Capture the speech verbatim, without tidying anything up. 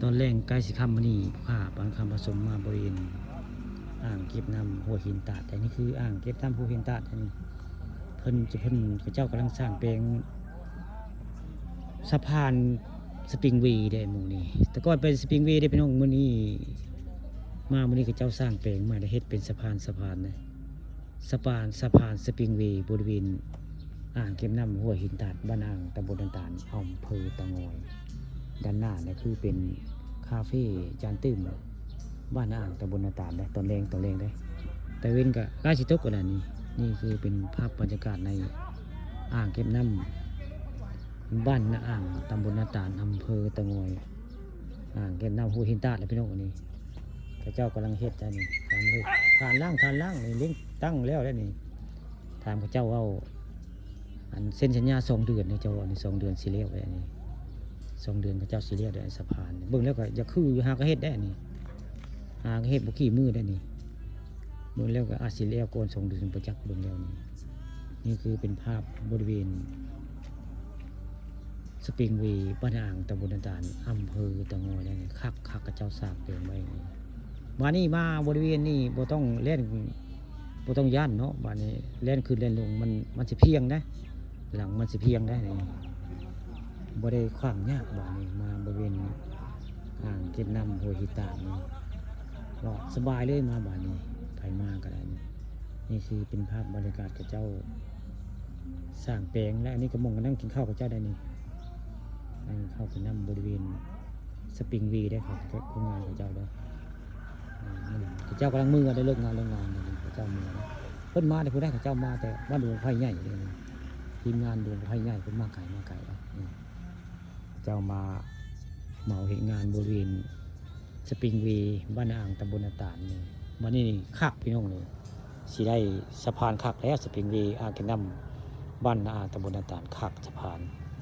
ตอนแลงใกล้สิค่ำมื้อนี้ พาปานคำผสมมาบริเวณอ่างเก็บน้ำห้วยหินตาด อันนี้คืออ่างเก็บน้ำห้วยหินตาด อันนี้เพิ่นจะ เพิ่น เขาเจ้ากำลังสร้างแปลงสะพานสปริงเวย์ได้หมู่นี้ แต่ก่อนเป็นสปริงเวย์ได้พี่น้อง มื้อนี้ มามื้อนี้เขาเจ้าสร้างแปลงมาได้เฮ็ดเป็นสะพาน สะพานนะ สะพาน สะพานสปริงเวย์ บริเวณอ่างเก็บน้ำห้วยหินตาด บ้านอ่าง ตำบลดอนตาด อำเภอเตางอย ด้านหน้านี่คือเป็นคาเฟ่จานตื้ม บ้านอ่าง ตำบลดอนตาดนะ ตอนแลง ตอนแลงเด้ แต่เว็นก็ใกล้สิตกแล้วนี่ นี่คือเป็นภาพบรรยากาศในอ่างเก็บน้ำ บ้านนาอ่าง ตำบลนาตาล อำเภอเตางอย อ่างเก็บน้ำห้วยหินตาดแหละพี่น้อง อันนี้ เขาเจ้ากำลังเฮ็ดอันนี้ ทานเลย ทานล่าง ทานล่างนี่เลี้ยงตั้งแล้วแล้วนี่ ถามเขาเจ้าเว้า อันเซ็นสัญญาสองเดือนนี่ เจ้าว่าอันนี้สองเดือนสิแล้วแล้วนี่ สองเดือนเขาเจ้าสิแล้วแล้วสะพานนี่ เบิ่งแล้วก็อยากคืออยู่ หากะเฮ็ดได้นี่ หากะเฮ็ดบ่ขี้มือได้นี่ เบิ่งแล้วก็อาจสิแล้วก่อนสองเดือน บ่จัก เบิ่งแล้วนี่ นี่คือเป็นภาพบริเวณ สปริงเวย์ บ้านอ่าง ตำบลดอนตาด อำเภอเตางอย นั่นคัก คัก เขาเจ้าสร้างแปลงไว้นี่ มานี่ มาบริเวณนี้บ่ต้องแล่น บ่ต้องย้านเนาะ บาดนี้แล่นขึ้นแล่นลงมัน มันสิเพียงนะ หลังมันสิเพียงได้นี่ บ่ได้ขวางยาก บาดนี้มาบริเวณอ่างเก็บน้ำห้วยหินตาดนี่ ก็สบายเลยมาบาดนี้ ไผมาก็ได้นี่ นี่คือเป็นภาพบรรยากาศเขาเจ้าสร้างแปลง และอันนี้ก็หม่องนั่งกินข้าวเขาเจ้าได้นี่ นั่งกินข้าวกินน้ำบริเวณสปริงเวย์ได้ครับ คนงานเขาเจ้าเด้อ อ่า นี่เขาเจ้ากำลังเมือได้ เลิกงาน เลิกงานนี่เขาเจ้าเมือนะ เพิ่นมาแต่ผู้ใด เขาเจ้ามาแต่บ้านดงไผ่ใหญ่เลยนะ ทีมงานดงไผ่ใหญ่เพิ่นมาไกล มาไกลแล้ว นี่ เจ้ามาเหมาเฮ็ดงานบริเวณสปริงเวย์ บ้านนาอ่าง ตำบลนาตาลนี่ บัดนี้นี่คักพี่น้องนี่ สิได้สะพานคักแล้ว สปริงเวย์ อ่างเก็บน้ำ บ้านนาอ่าง ตำบลนาตาล คักสะพาน